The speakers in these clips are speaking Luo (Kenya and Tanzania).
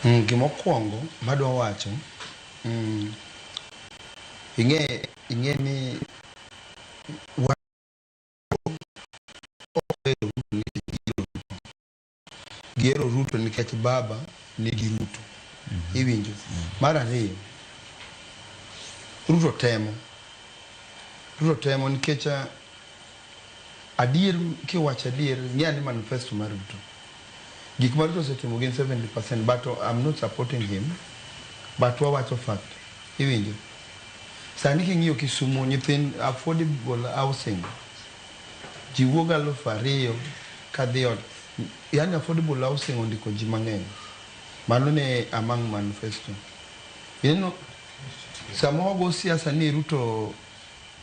Gimokwongo madwa wacho, ing'e ni wan ok ohero Ruto nikech gihero Ruto. Gihero Ruto nikech baba nigi Ruto. Iwinjo? Mar ariyo, Ruto temo. Ruto temo nikech adier kiwacho adier, ng'e ni manifesto mar Ruto. Gik ma Ruto osetimo gin 70%, but I'm not supporting him, but wawacho fact. Iwinjo? Sani king'iyo Kisumu, nyithind affordable housing, ji wuok 2000 kadhi ot. Yani affordable housing ondiko ji mang'eny. Mano ne among manifesto. Ineno, sama wago siasa ni Ruto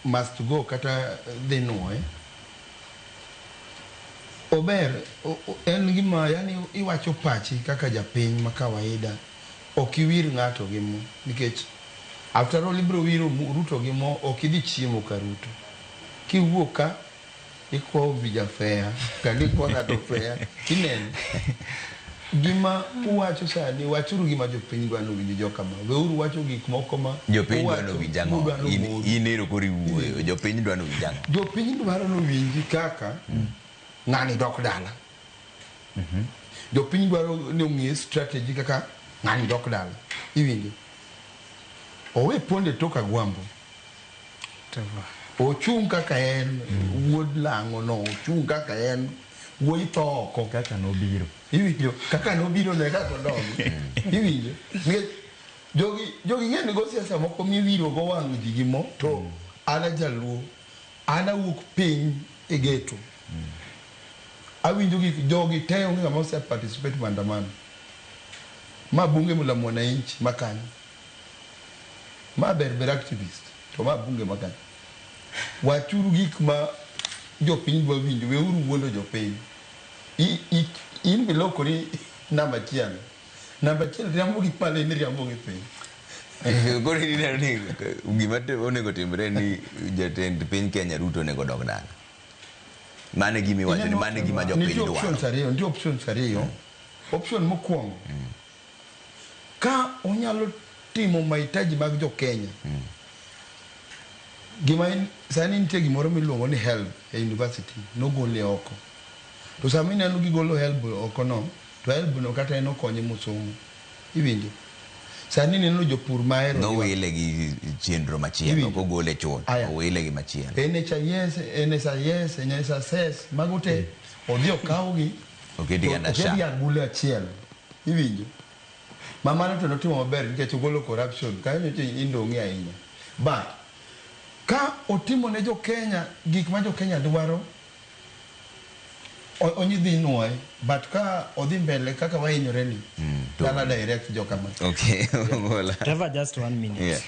must go kata dhi nuoye, ober, en gima yani iwacho pachi kaka japiny ma kawaida, ok iwir ng'ato gi mo, nikech after all ibiro wiro Ruto gi mo, ok idhi chiemo ka Ruto. Kiwuok ka, ikwayo bija fare, kendo ikwa ng'ato fare, ineno. Gima uwacho sani, wachuru gima jopiny dwa nowinj jokama. Weuru wacho gik moko ma Jopiny dwa uwacho nowinj ang'o? mudwa nomoru. In ero koro iwuoyo. Jopiny dwa nowinj ang'o? Jopiny dwaro nowinji kaka ng'ani dok dala. Jopiny dwaro ni ong'e strategy kaka ng'ani dok dala. Iwinjo? Owe ponde tok Agwambo. Ochung' kaka en wuod lang'o no, ochung' kaka en wuoyi tho oko. Kaka nobiro. Iwinjo? Kaka nobiro no e kaka odogi. Iwinjo? Nikech jogi ng'e ni go siasa moko miwiro go wang' ji gi mo to an a jaluo. An awuok piny e ghetto. Awinjo gik jogi te onge ng'ama ose participate maandamano. Ma bunge la mwananchi ma kanyo. Ma ber ber activist to ma bunge ma kanyo. Wachuru gik ma jopiny dwa winjo, weuru wuondo jopiny. In bilokori namba achiel. Namba achiel riambo gi pale in riambo gi piny. Koro ineno ni gima onego timre ni jatend piny Kenya Ruto onego dog dala. Mano e gima iwacho ni mano e gima jopiny Nitie options dwaro. ariyo, nitie options ariyo. Option mokwongo, ka onyalo timo mahitaji mag jo Kenya. Gima en, sani nitie gimoro miluongo ni HELB e university, nogole oko. To sama ineno gigolo HELB oko no, to HELB no kata en okonye mosomo. Iwinjo? Sani ineno jopur mahero ywak. Nowile gi chenro machielo, Iwinjo? ok ogole chuth, Aya. owile gi machielo. NHIS, NSIS, NSSS, mago te odhi okawgi Oketgi to under oketgi SHA. agulu achiel. Iwinjo? Ma mano to notimo maber nikech ogolo corruption kanyo nyocha indong'e ahinya. But ka otimo ne jo Kenya gik ma jo Kenya dwaro, onyidhi nuoye, but ka odhi mbele kaka wahinyore ni, to- dala direct jokama. Okay, Ogola. Trevor, just one minute. Yeah.